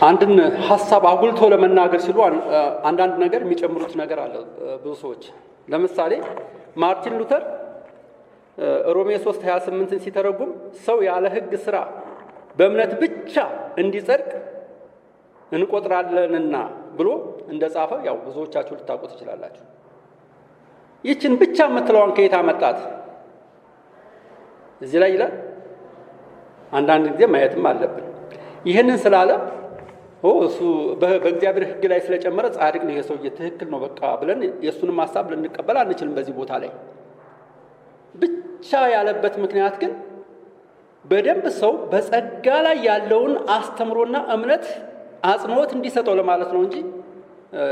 S1: አንድን ሀሳብ አጉልቶ ለመናገር ሲሉ አንዳንድ ነገር የሚጨምሩት ነገር አለ ብዙ ሰዎች። ለምሳሌ ማርቲን ሉተር ሮሜ 3:28ን ሲተረጉም ሰው ያለ ሕግ ስራ በእምነት ብቻ እንዲጸድቅ እንቆጥራለንና ብሎ እንደጻፈ ያው ብዙዎቻችሁ ልታውቁ ትችላላችሁ። ይህችን ብቻ የምትለዋን ከየት አመጣት? እዚህ ላይ ይላል። አንዳንድ ጊዜ ማየትም አለብን። ይህንን ስላለ እሱ በእግዚአብሔር ሕግ ላይ ስለጨመረ ጻድቅ ነው የሰውዬ ትክክል ነው በቃ ብለን የእሱንም ሀሳብ ልንቀበል አንችልም። በዚህ ቦታ ላይ ብቻ ያለበት ምክንያት ግን በደንብ ሰው በጸጋ ላይ ያለውን አስተምሮና እምነት አጽንዖት እንዲሰጠው ለማለት ነው እንጂ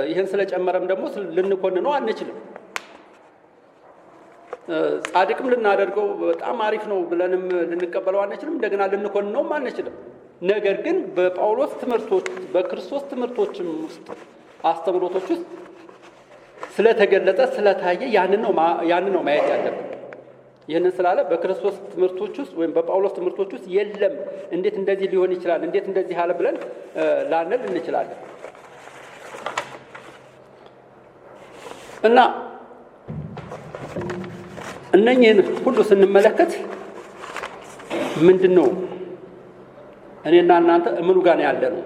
S1: ይህን ስለጨመረም ደግሞ ልንኮንነው አንችልም። ጻድቅም ልናደርገው በጣም አሪፍ ነው ብለንም ልንቀበለው አንችልም። እንደገና ልንኮንነውም አንችልም። ነገር ግን በጳውሎስ ትምህርቶች በክርስቶስ ትምህርቶችም ውስጥ አስተምሮቶች ውስጥ ስለተገለጸ ስለታየ ያንን ነው ማየት ያለብን። ይህንን ስላለ በክርስቶስ ትምህርቶች ውስጥ ወይም በጳውሎስ ትምህርቶች ውስጥ የለም፣ እንዴት እንደዚህ ሊሆን ይችላል፣ እንዴት እንደዚህ አለ ብለን ላንል እንችላለን። እና እነኚህን ሁሉ ስንመለከት ምንድነው እኔና እናንተ እምኑ ጋር ነው ያለነው?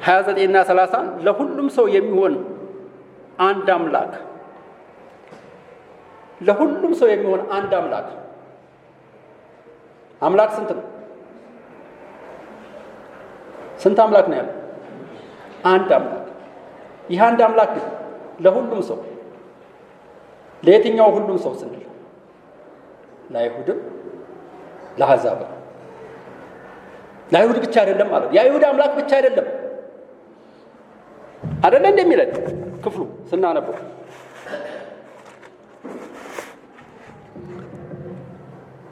S1: 29 እና 30 ለሁሉም ሰው የሚሆን አንድ አምላክ፣ ለሁሉም ሰው የሚሆን አንድ አምላክ። አምላክ ስንት ነው? ስንት አምላክ ነው ያለው? አንድ አምላክ። ይህ አንድ አምላክ ግን ለሁሉም ሰው፣ ለየትኛው ሁሉም ሰው ስንል ለአይሁድም ለአሕዛብም። ለአይሁድ ብቻ አይደለም ማለት የአይሁድ አምላክ ብቻ አይደለም አይደለ እንደሚለን ክፍሉ ስናነበው።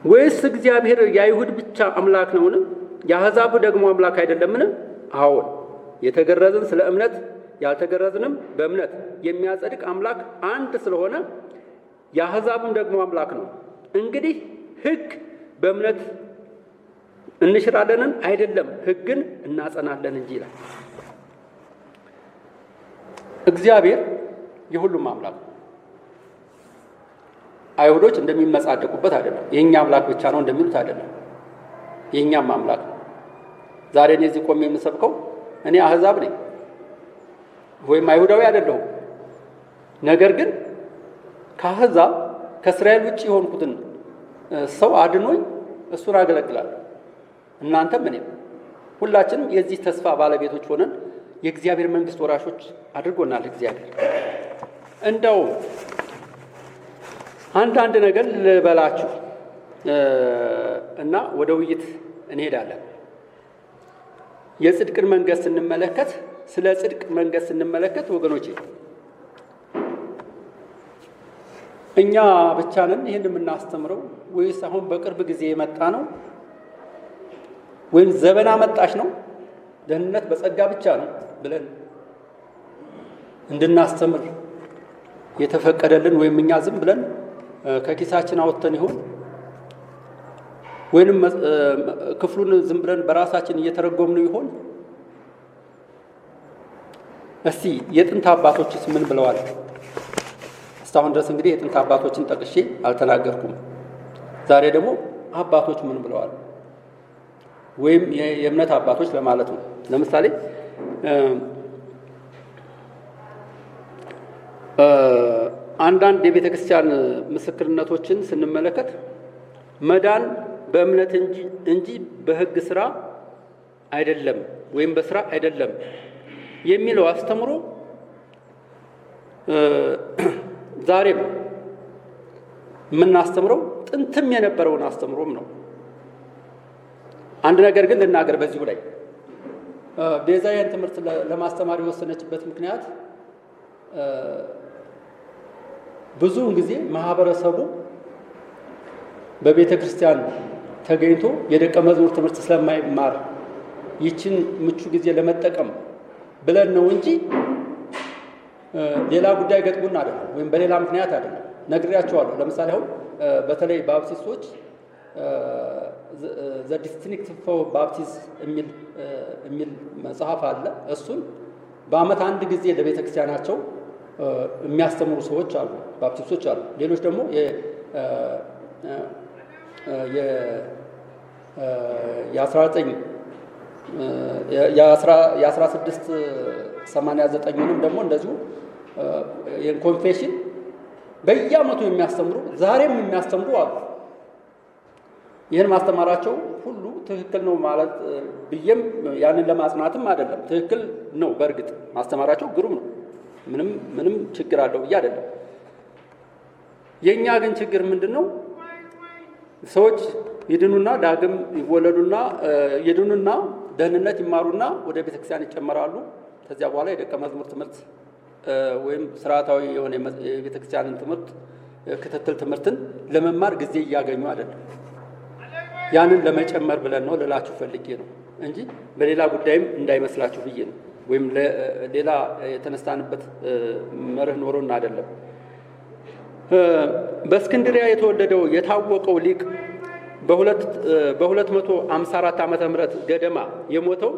S1: ወይስ እግዚአብሔር የአይሁድ ብቻ አምላክ ነውን? የአሕዛብ ደግሞ አምላክ አይደለምን? አዎን፣ የተገረዝን ስለ እምነት ያልተገረዝንም በእምነት የሚያጸድቅ አምላክ አንድ ስለሆነ የአሕዛብም ደግሞ አምላክ ነው። እንግዲህ ሕግ በእምነት እንሽራለንን? አይደለም፣ ሕግን እናጸናለን እንጂ ይላል። እግዚአብሔር የሁሉም አምላክ ነው። አይሁዶች እንደሚመጻደቁበት አይደለም። የኛ አምላክ ብቻ ነው እንደሚሉት አይደለም። የኛም አምላክ ነው። ዛሬ እኔ እዚህ ቆሜ የምሰብከው እኔ አሕዛብ ነኝ ወይም አይሁዳዊ አይደለሁም። ነገር ግን ከአሕዛብ ከእስራኤል ውጭ የሆንኩትን ሰው አድኖኝ እሱን አገለግላለሁ። እናንተም እኔም ሁላችንም የዚህ ተስፋ ባለቤቶች ሆነን የእግዚአብሔር መንግስት ወራሾች አድርጎናል እግዚአብሔር። እንደው አንዳንድ ነገር ልበላችሁ እና ወደ ውይይት እንሄዳለን። የጽድቅን መንገድ ስንመለከት፣ ስለ ጽድቅ መንገድ ስንመለከት ወገኖቼ እኛ ብቻ ነን ይህን የምናስተምረው ወይስ አሁን በቅርብ ጊዜ የመጣ ነው ወይም ዘመን አመጣሽ ነው ደህንነት በጸጋ ብቻ ነው ብለን እንድናስተምር የተፈቀደልን ወይም እኛ ዝም ብለን ከኪሳችን አወጥተን ይሆን ወይንም ክፍሉን ዝም ብለን በራሳችን እየተረጎምነው ይሆን? እስቲ የጥንት አባቶችስ ምን ብለዋል? እስካሁን ድረስ እንግዲህ የጥንት አባቶችን ጠቅሼ አልተናገርኩም። ዛሬ ደግሞ አባቶች ምን ብለዋል ወይም የእምነት አባቶች ለማለት ነው። ለምሳሌ አንዳንድ የቤተ ክርስቲያን ምስክርነቶችን ስንመለከት መዳን በእምነት እንጂ በሕግ ስራ አይደለም ወይም በስራ አይደለም የሚለው አስተምሮ ዛሬም የምናስተምረው ጥንትም የነበረውን አስተምሮም ነው። አንድ ነገር ግን ልናገር በዚሁ ላይ። ቤዛ ይህን ትምህርት ለማስተማር የወሰነችበት ምክንያት ብዙውን ጊዜ ማህበረሰቡ በቤተ ክርስቲያን ተገኝቶ የደቀ መዝሙር ትምህርት ስለማይማር ይችን ምቹ ጊዜ ለመጠቀም ብለን ነው እንጂ ሌላ ጉዳይ ገጥሞን አይደለም፣ ወይም በሌላ ምክንያት አይደለም። ነግሬያቸዋለሁ። ለምሳሌ አሁን በተለይ ባፕቲስቶች The Distinctive Baptist የሚል መጽሐፍ አለ። እሱን በአመት አንድ ጊዜ ለቤተ ክርስቲያናቸው የሚያስተምሩ ሰዎች አሉ፣ ባፕቲስቶች አሉ። ሌሎች ደግሞ የ1689ንም ደግሞ እንደዚሁ Confession በየአመቱ የሚያስተምሩ ዛሬም የሚያስተምሩ አሉ። ይህን ማስተማራቸው ሁሉ ትክክል ነው ማለት ብዬም ያንን ለማጽናትም አይደለም። ትክክል ነው፣ በእርግጥ ማስተማራቸው ግሩም ነው። ምንም ችግር አለው ብዬ አይደለም። የኛ ግን ችግር ምንድነው? ሰዎች ይድኑና ዳግም ይወለዱና ይድኑና ደህንነት ይማሩና ወደ ቤተክርስቲያን ይጨመራሉ። ከዚያ በኋላ የደቀ መዝሙር ትምህርት ወይም ስርዓታዊ የሆነ የቤተክርስቲያንን ትምህርት ክትትል ትምህርትን ለመማር ጊዜ እያገኙ አይደለም። ያንን ለመጨመር ብለን ነው ልላችሁ ፈልጌ ነው እንጂ በሌላ ጉዳይም እንዳይመስላችሁ ብዬ ነው፣ ወይም ሌላ የተነሳንበት መርህ ኖሮን አይደለም። በእስክንድሪያ የተወለደው የታወቀው ሊቅ በ254 ዓመተ ምህረት ገደማ የሞተው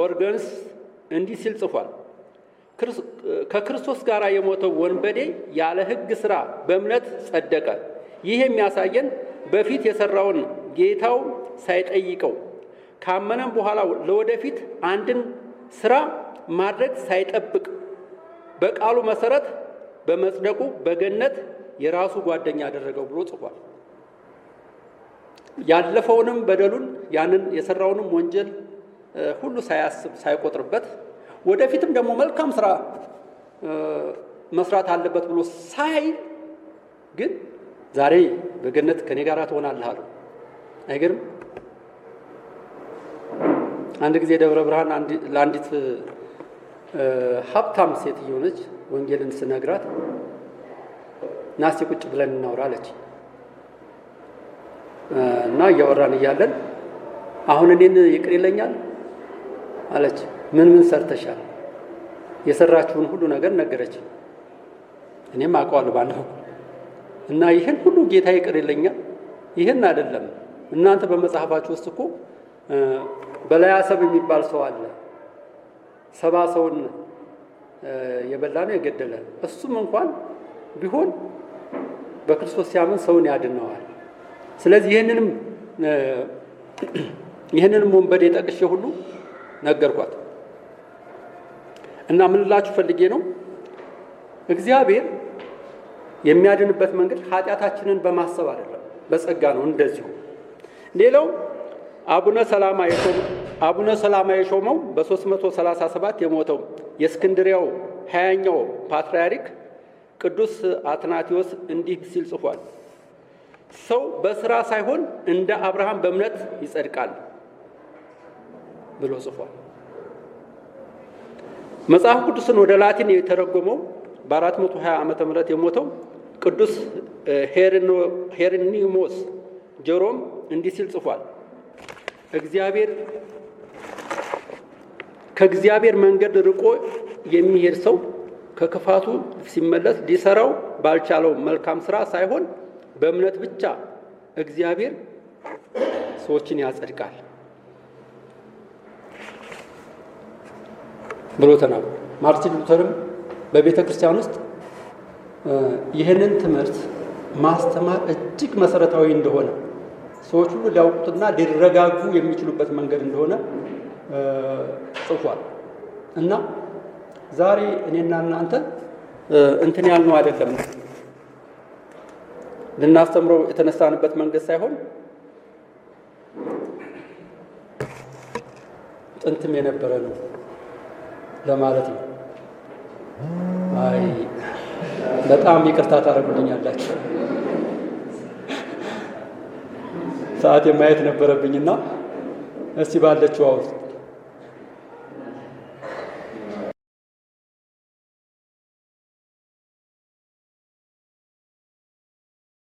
S1: ኦሪገንስ እንዲህ ሲል ጽፏል። ከክርስቶስ ጋር የሞተው ወንበዴ ያለ ሕግ ሥራ በእምነት ጸደቀ። ይህ የሚያሳየን በፊት የሰራውን ጌታው ሳይጠይቀው ካመነም በኋላ ለወደፊት አንድን ስራ ማድረግ ሳይጠብቅ በቃሉ መሰረት በመጽደቁ በገነት የራሱ ጓደኛ ያደረገው ብሎ ጽፏል። ያለፈውንም በደሉን ያንን የሰራውንም ወንጀል ሁሉ ሳያስብ ሳይቆጥርበት ወደፊትም ደግሞ መልካም ስራ መስራት አለበት ብሎ ሳይል ግን ዛሬ በገነት ከኔ ጋር ትሆናለህ አለው። አይገርም? አንድ ጊዜ ደብረ ብርሃን ለአንዲት ሀብታም ሴትዮ ነች ወንጌልን ስነግራት ናስቲ ቁጭ ብለን እናውራ አለች። እና እያወራን እያለን አሁን እኔን ይቅር ይለኛል አለች። ምን ምን ሰርተሻል? የሰራችውን ሁሉ ነገር ነገረች። እኔም አውቀዋለሁ ባንድ በኩል። እና ይህን ሁሉ ጌታ ይቅር ይለኛል? ይህን አይደለም፣ እናንተ በመጽሐፋችሁ ውስጥ እኮ በላያሰብ የሚባል ሰው አለ፣ 70 ሰውን የበላ ነው የገደለ፣ እሱም እንኳን ቢሆን በክርስቶስ ሲያምን ሰውን ያድነዋል። ስለዚህ ይህንንም ወንበዴ ጠቅሼ ሁሉ ነገርኳት። እና ምን ልላችሁ ፈልጌ ነው፣ እግዚአብሔር የሚያድንበት መንገድ ኃጢአታችንን በማሰብ አይደለም፣ በጸጋ ነው። እንደዚሁ ሌላው አቡነ ሰላማ የሾመው፣ በ337 የሞተው የእስክንድሪያው 20ኛው ፓትርያርክ ቅዱስ አትናቴዎስ እንዲህ ሲል ጽፏል። "ሰው በስራ ሳይሆን እንደ አብርሃም በእምነት ይጸድቃል" ብሎ ጽፏል። መጽሐፍ ቅዱስን ወደ ላቲን የተረጎመው በ420 ዓመተ ምህረት የሞተው ቅዱስ ሄሮኒሞስ ጀሮም እንዲህ ሲል ጽፏል። ከእግዚአብሔር መንገድ ርቆ የሚሄድ ሰው ከክፋቱ ሲመለስ ሊሰራው ባልቻለው መልካም ስራ ሳይሆን በእምነት ብቻ እግዚአብሔር ሰዎችን ያጸድቃል ብሎ ተናግሯል። ማርቲን ሉተርም በቤተ ክርስቲያን ውስጥ ይህንን ትምህርት ማስተማር እጅግ መሰረታዊ እንደሆነ፣ ሰዎች ሁሉ ሊያውቁትና ሊረጋጉ የሚችሉበት መንገድ እንደሆነ ጽፏል። እና ዛሬ እኔና እናንተ እንትን ያልነው አይደለም፣ ልናስተምረው የተነሳንበት መንገድ ሳይሆን ጥንትም የነበረ ነው ለማለት ነው። አይ፣ በጣም ይቅርታ ታደርጉልኛላችሁ። ሰዓት የማየት ነበረብኝና እስቲ ባለችው ውስጥ